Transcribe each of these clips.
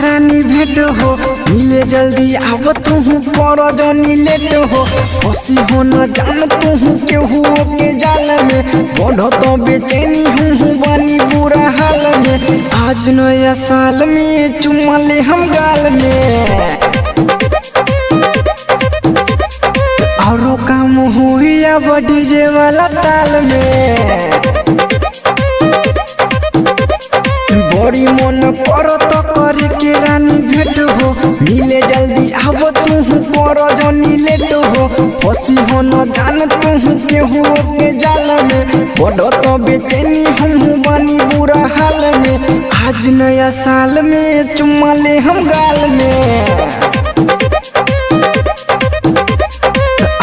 रानी भेंट हो, मिले जल्दी आव तू कर जनी लेट हो। फसी हो न जान तू केहू के जाल में, बढ़ो तो बेचैनी हूँ बनी बुरा हाल में। आज नया साल में चुमा ले हम गाल में, औरों काम हुई अब डीजे वाला ताल में। बड़ी मन करो तो करे के रानी भेंट हो, मिले जल्दी आव तू कर जनी लेट हो। फसी हो न जान तू केहू के जाल में, बढ़ो तो बेचैनी हम बनी बुरा हाल में। आज नया साल में चुमा ले हम गाल में,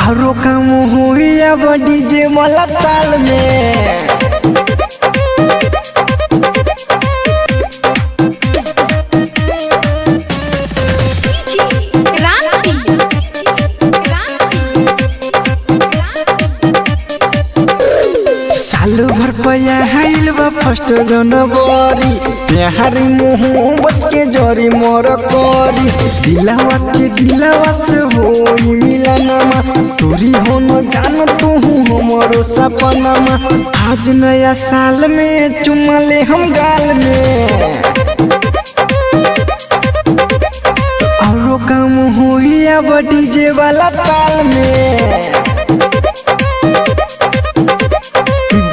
औरों काम हुई अब डीजे वाला ताल में। क्रांति क्रांति साल भर पया आइल बा फर्स्ट जनवरी, प्यारी मोहब्बत के जरी मोर करी। दिलावा के दिलावा से होई मिलनमा, तोरी हो न जान तू हमरो सपनामा। आज नया साल में चुमा ले हम गाल में, औरों काम हुई अब डीजे वाला ताल में।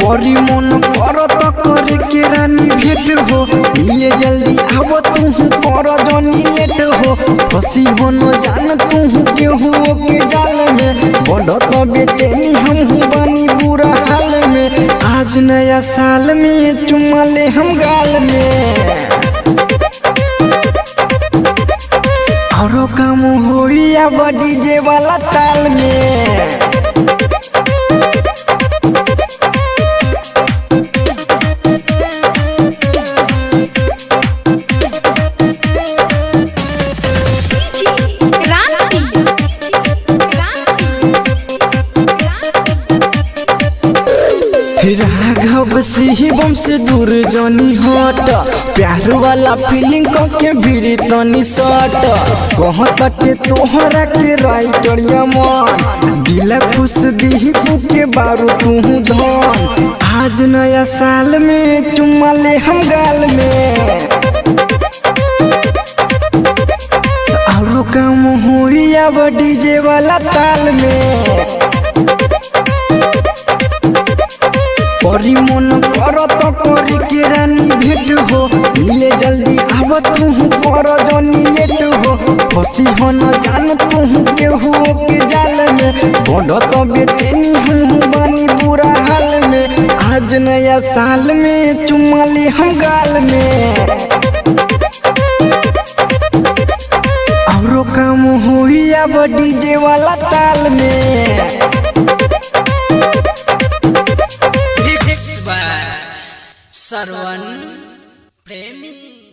बड़ी मन करो तो करे के रानी भेंट हो, मिले जल्दी आव तू कर जनी लेट हो। फसी हो न जान तू केहू के जाल में, बढ़ो तो बेचैनी हम बनी बुरा हाल में। आज नया साल में चुमा ले हम गाल में, औरों काम होई अब डीजे वाला ताल में। क्रांति क्रांति राघव शिवम से दूर जनी हट, प्यार वाला फीलिंग के भीड़ तनी सट। कहत के तोहरा के राइटर मन, दिल खुश दीही के बारू तू धन। आज नया साल में चुमा ले हम गाल में, औरों काम हुई अब डीजे वाला ताल में। बड़ी मन करो तो करे के रानी भेंट हो, मिले जल्दी आव तू कर जनी लेट हो। फसी हो न जान तू केहू के जाल में, बढ़ो तो बेचैनी हूँ बनी बुरा हाल में। आज नया साल में चुमा ले हम गाल में, औरों काम हुई अब डीजे वाला ताल में। सरवन प्रेमी।